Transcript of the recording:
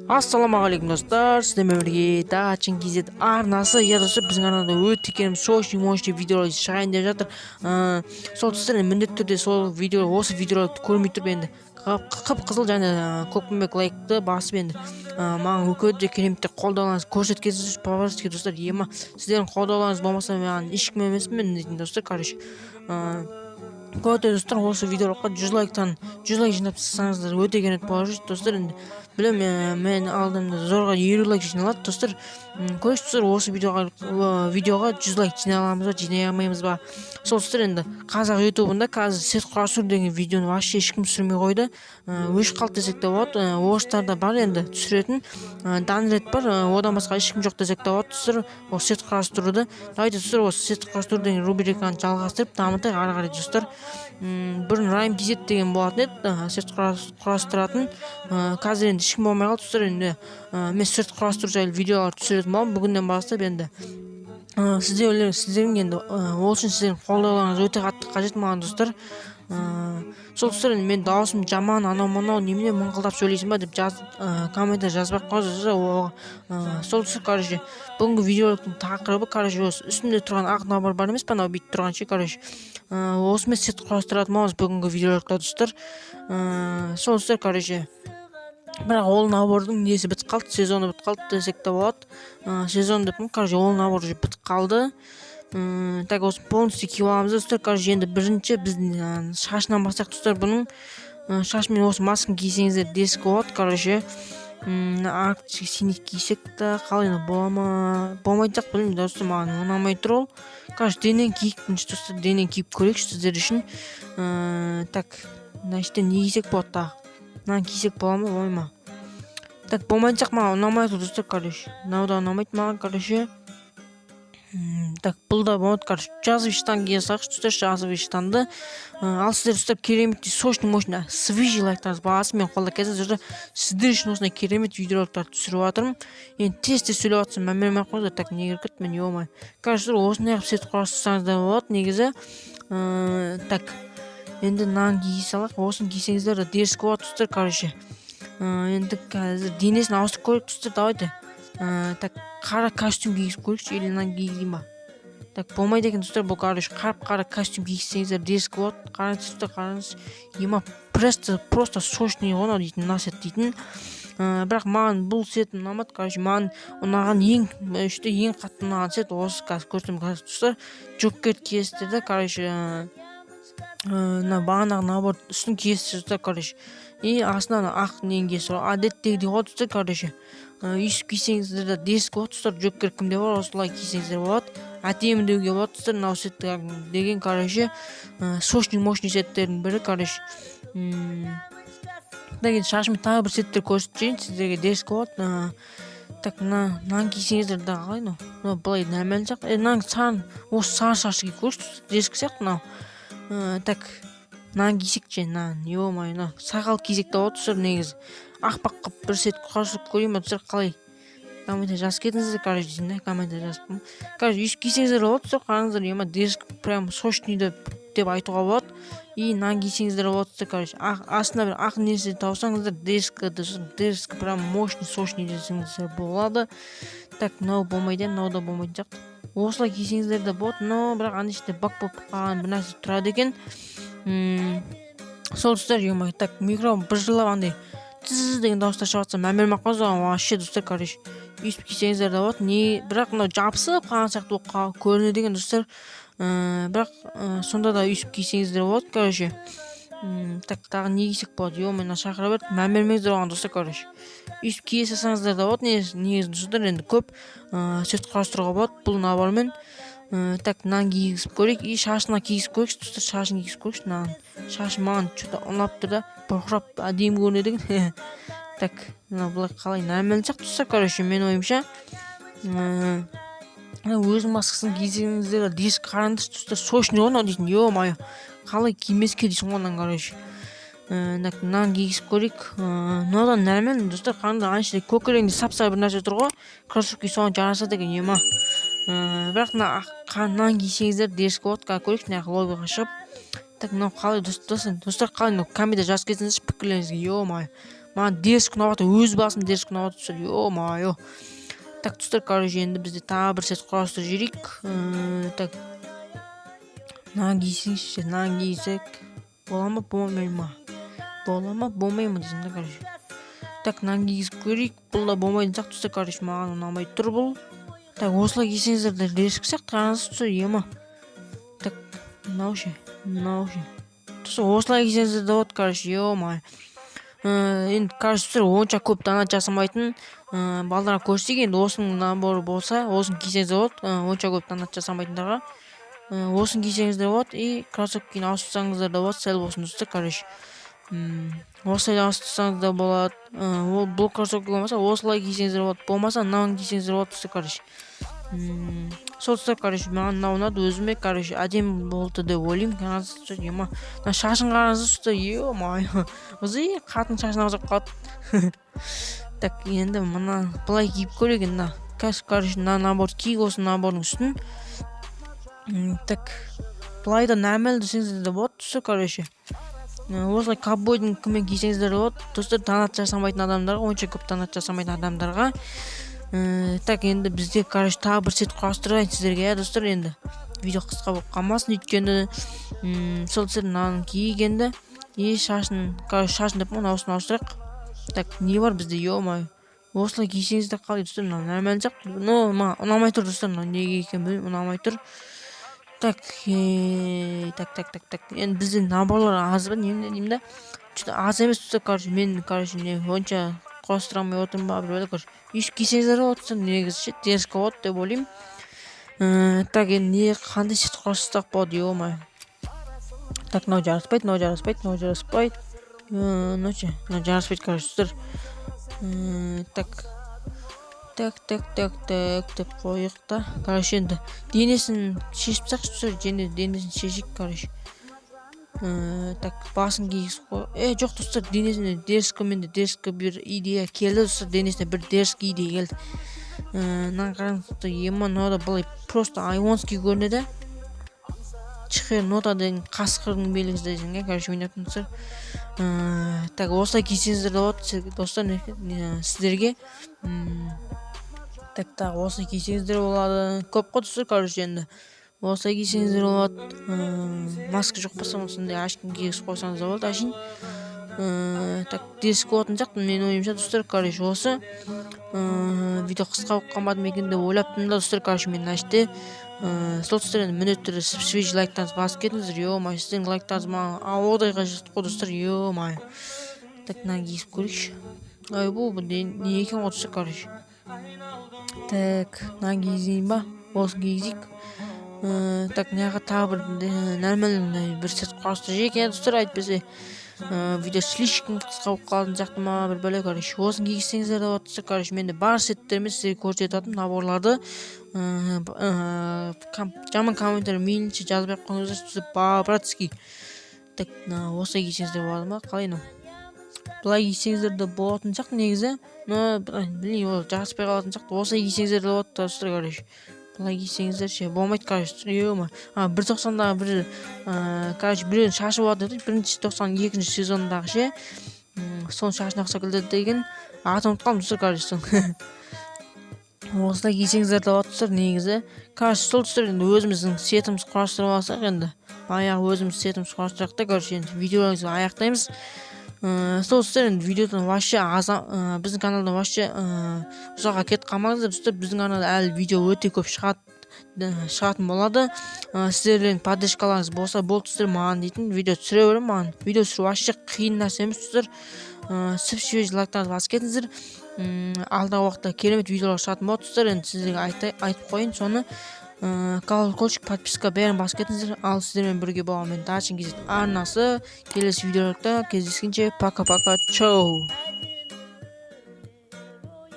Ассалаумағалейкум, достар! Сіздермен бірге Дачин KZ арнасы. Иә, достар, біздің арнада өте керемет, сочный, мощный видеолар шығайын деп жатыр. Сол, достар, міндетті түрде сол видео, осы видеоларды көрмей тұрып, енді қып қызыл және көкпеңбек лайкты басып, енді маған өте керемет қолдауларыңызды көрсеткенсіз, по-братски, достар. Ема, сіздердің қолдауларыңыз болмаса, маған ешкім емеспін мен дейтін, достар. Короче, өте, достар, осы видеоларға 100 лайктан, 100 лайк жинап тастасаңыздар, өте керемет болар еді, достар. Енді білемін, мен алдымда зорға 50 лайк жиналады, достар. Көрейікші, достар, осы видеоға 100 лайк жинай аламыз ба, жинай алмаймыз ба? Сол, достар, енді қазақ ютубында қазір сет құрастыру деген видеоны вообще ешкім түсірмей қойды, өшіп қалды десек те болады. Орыстарда бар енді түсіретін, Данред бар, одан басқа ешкім жоқ десек те болады, достар, осы сет құрастыруды. Давайте, достар, осы сет құрастыру деген рубриканы жалғастырып, дамытайық ары қарай, достар. Бұрын Райм KZ деген болатын еді сет құрастыратын, қазір енді ешкім болмай қалды, достар. Енді мен сет құрастыру жайлы видеолар түсіретін боламын бүгіннен бастап. Енді сіздердің енді ол үшін сіздердің қолдауларыңыз өте қатты қажет маған, достар. Сол, достар, енді мен дауысым жаман, анау мынау немене, мыңқылдап сөйлейсің ба деп жаз, комментарий жазбай ақ қойыңыздар. Сол, достар, короче, бүгінгі видеороликтің тақырыбы, короче, осы үстімде тұрған ақ набор бар емес па, анау бүйтіп тұрған ше, короче, осымен сет құрастыратын боламыз бүгінгі видеороликта, достар. Сол, достар, короче, бірақ ол набордың несі бітіп қалды, сезоны бітіп қалды десек те болады. Сезон деп, короче, ол набор уже бітіп қалды. Так, осы полностью киіп аламыз, достар. Короче, енді бірінші біздің шашынан бастайық, достар. Бұның шашымен осы масканы кисеңіздер, дерзкий болады. Короче, арктический синий кисек та қалай, бола ма, болмайтын сияқты, білмеймін, достар, маған ұнамай тұр ол. Короче, денені киейік бірінші, достар, денені киіп көрейікші сіздер үшін. Так, мына жерде не кисек болады тағы? Мынаны кисек бола ма, болмай ма? Так, болмайтын сияқты, маған ұнамай тұр, достар. Короче, мынау да ұнамайды маған, короче. Так, бұл да болады. Короче, джазовый штан кие салайықшы, достар, джазовый штанды. Ал сіздер, достар, керемет, сочный, мощный, свежий лайктарыңызды басып, мен қолдап кетсеңіздер. Сіздер үшін осындай керемет видеороликтарды түсіріп жатырмын. Енді тез тез сөйлеп жатсам, мән бермей ақ қойыңыздар. Так, не кіріп кетті мен, ё-моё. Короче, осындай қылып сет құрастырсаңыздар болады негізі. Так, енді мынаны кие салайық. Осыны кисеңіздер де дерзкий болады, достар. Короче, енді қазір денесін ауыстырып көрейік, достар, давайте. Так, қара костюм кигізіп көрейікші или мынаны кигізейін ба? Так, болмайды екен, достар, бұл. Короче, қап қара костюм кигізсеңіздер, дерзкий болады. Қараңыз, достар, қараңыз, ема, просто сочный ғой мынау дейтін, мына сет дейтін. Бірақ маған бұл сет ұнамады. Короче, маған ұнаған ең үште ең қатты ұнаған сет осы, қазір көрсетемін. Қазір, достар, Джокер киесіздер да, короче, мына бағанағы набор үстін киесіздер, достар. Короче, и астына ана ақ нені киесіз ғой, әдеттегідей ғой, достар. Короче, өйстіп кисеңіздер де дерзкий болады, достар. Джокер кімде бар, осылай кисеңіздер болады, әдемі деуге болады, достар. Мынау сет деген, короче, сочный, мощный сеттердің бірі. Короче, одан кейін шашымен тағы бір сеттер көрсетіп жіберейін сіздерге, дерзкий болады. Так, мынаны кисеңіздер да қалай? Мынау былай нормально сияқты. Мынаның сары, осы сары шашты киіп көрші, дерзкий сияқты мынау. Так, мынаны кисек ше, мынаны, ё-моё, мына сақал кисек те болады, достар. Негізі аппақ қылып бір сет құрастырып көрейін ба, достар, қалай? Комментарий жазып кетіңіздер, короче, деймін да, комментарий жазып. Короче, өйстіп кисеңіздер болады, достар. Қараңыздар, ема, дерзкий, прям сочный деп айтуға болады. И мынаны кисеңіздер болады, достар. Короче, астына бір ақ нәрсе тапсаңыздар, дерзкий, дерзкий, прям мощный, сочный десеңіздер болады. Так, мынау болмайды, мынау да болмайтын сияқты. Осылай кисеңіздер де болады, но бірақ ана ішінде баг болып қалған бір нәрсе тұрады екен. Сол, достар, ё. Так, микрофон бір жылап андай тыз деген дауыстар шығып жатса, мән бермей ақ қойыңыз оған вообще, достар. Короче, өйстіп кисеңіздер де болады не, бірақ мынау жабысып қалған сияқты болып көрінеді екен, достар. Бірақ сонда да өйстіп кисеңіздер болады. Короче, так, тағы не кисек болады? Ё, мына шақыра берді, мән бермеңіздер оған, достар. Короче, өйстіп кие салсаңыздар да болады негізі, достар. Енді көп сет құрастыруға болады бұл набормен. Так, мынаны кигізіп көрейік и шашына кигізіп көрейікші, достар. Шашын кигізіп көрейікші мынаны. Шашы маған че-то ұнап тұр да, бұрқырап әдемі көрінеді екен. Так, мына былай қалай, нормально сияқты, достар. Короче, менің ойымша, өзінің маскасын кисеңіздер, диск. Қараңдаршы, достар, сочный ғой мынау дейтін, ё-моё, қалай кимеске дейсің ғой мынаны. Короче, так, мынаны кигізіп көрейік. Мынау да нормально, достар. Қараңдар, ана ішінде көк реңде сап сары бір нәрсе тұр ғой, кроссовки соған жарасады екен, ема. Бірақ мына мынаны кисеңіздер, дерзкий болады. Қазір көрейікші мына лоббиға шығып. Так, мынау қалай, достар, достар, қалай мынау? Комментарий жазып кетсеңіздерші пікірлеріңізге, ё-моё. Маған дерзкий ұнап жатыр, өз басым дерзкий ұнап жатыр, достар, ё-моё. Так, достар, короче, енді бізде тағы бір сет құрастырып жіберейік. Так, мынаны кисеңізші, мынаны кисек бола ма, болмай ма, бола ма, болмай ма дейсің да, короче. Так, мынаны кигізіп көрейік. Бұл да болмайтын сияқты, достар, короче, маған ұнамай тұр бұл. Так, осылай кисеңіздер де дерзкий сияқты, қараңыздар, достар, ема. Так, мынау ше, мынау ше, достар, осылай кисеңіздер де болады, короче, ё-моё. Енді, короче, достар, онша көп донат жасамайтын балдарға көрсетейік. Енді осының наборы болса, осыны кисеңіздер болады. Онша көп донат жасамайтындарға осыны кисеңіздер болады и кроссовкині ауыстырсаңыздар да болады сәл болсын, достар, короче. Осылай ауыстырсаңыз да болады. Ол бұл кроссовки болмаса, осылай кисеңіздер болады, болмаса, мынаны кисеңіздер болады, достар, короче. Сол, достар, короче, маған мынау ұнады өзіме, короче, әдемі болды деп ойлаймын. Қараңыздар, ема, мына шашын қараңыздар, достар, ё-моё, ызы қатын шашына ұқсап қалады. Так, енді мына былай киіп көрейік енді. Қазір, короче, мына набор киік, осы набордың үстін. Так, былай да нормально десеңіздер де болады, достар, короче. Осылай ковбойдыңкімен кисеңіздер де болады, достар, донат жасамайтын адамдарға, онша көп донат жасамайтын адамдарға. Так, енді бізде, короче, тағы бір сет құрастырайын сіздерге, иә, достар. Енді видео қысқа болып қалмасын, өйткені сол, достар, мынаны киейік енді и шашын, короче, шашын деп, мына осыны ауыстырайық. Так, не бар бізде, ё-моё? Осылай кисеңіздер қалай, достар? Мынау нормально сияқты, но маған ұнамай тұр, достар, мынау неге екенін білмеймін, ұнамай тұр. Так, так, так, так, так, енді бізде наборлар аз ба, немене деймін да, что-то аз емес, достар, короче. Мен, короче, не онша құрастыра алмай отырмын ба, бір бәле, короче. Өйстіп кисеңіздер болады, достар, негізі ше, дерзкий болады деп ойлаймын. Так, енді не, қандай сет құрастырсақ болады, ё-моё? Так, мынау жараспайды, мынау жараспайды, мынау жараспайды, мынау ше, мынау жараспайды, короче, достар. Так, так, так, так, так деп қояйық та, короче. Енді денесін шешіп тастайықшы, достар, денесін шешейік, короче. Так, басын кигізіп қой. Е, жоқ, достар, денесіне дерзкий, менде дерзкий бір идея келді, достар, денесіне бір дерзкий идея келді. Мынаны қараңыз, ема, мынау да былай просто айонский көрінеді. Нота деген қасқырдың белгісі дейсің, иә, короче, ойнап, достар. Так, осылай кисеңіздер де болады, достар, сіздерге. Так, тағы осылай кисеңіздер болады, көп қой, достар, короче. Енді осылай кисеңіздер болады. Маска жоқ болса, осындай очки кигізіп қойсаңыз да болады әшейін. Так, дерзкий болатын сияқты менің ойымша, достар, короче. Осы видео қысқа болып қалмады ма екен деп ойлаптым да, достар, короче, мен мына жерде. Сол, достар, енді міндетті түрде свежий лайктарыңызды басып кетіңіздер, ё-моё, сіздердің лайктарыңыз маған ауадай қажет қой, достар, ё-моё. Так, мынаны кигізіп көрейікші. Ойбу, бұл не екен ғой, достар, короче. Так, мынаны кигізейін ба, осыны кигізейік. Так, мына жаққа тағы бір нормальный бір сет құрастырып жіберейік, иә, достар, әйтпесе видео слишком қысқа болып қалатын сияқты ма, бір бәле, короче. Осыны кигізсеңіздер де болады, достар, короче. Менде бар сеттермен сіздерге көрсетіп жатырмын наборларды. Жаман комментарий мейлінше жазбай ақ қойыңыздар, по братски. Так, мына осылай кисеңіздер болады ма, қалай? Мынау былай кисеңіздер де болатын сияқты негізі, но блин, ол жараспай қалатын сияқты. Осылай кисеңіздер де болады, достар, короче. Былай кисеңіздер ше? Болмайды, короче, ё. А бір тоқсандағы бір, короче, біреудің шашы болады еді бірінші тоқсан екінші сезондағы ше, соның шашына ұқсап келеді деген, атын ұмытып қалдым, достар, короче. Соны осылай кисеңіздер де болады, достар, негізі, короче. Сол, достар, енді өзіміздің сетіміз құрастырып алсақ, енді баяғы өзіміз сетіміз құрастырайық та, короче, енді видеомызды аяқтаймыз. Сол, достар, енді видеодан вообще аза, біздің каналдан вообще ұзаққа кетіп қалмаңыздар, достар. Біздің арнада әлі видео өте көп шығады, шығатын болады. Сіздердің поддержкаларыңыз болса болды, достар, маған дейтін видео түсіре беремін. Маған видео түсіру вообще қиын нәрсе емес, достар. Свежий лайктарыңызды басып кетіңіздер. Алдағы уақытта керемет видеолар шығатын болады, достар. Енді сіздерге айтып қояйын соны. Колокольчик, подписка, бәрін басып кетіңіздер. Ал сіздермен бірге болған мен, Дарчин kz арнасы. Келесі видеоларда кездескенше, пока пока, чао.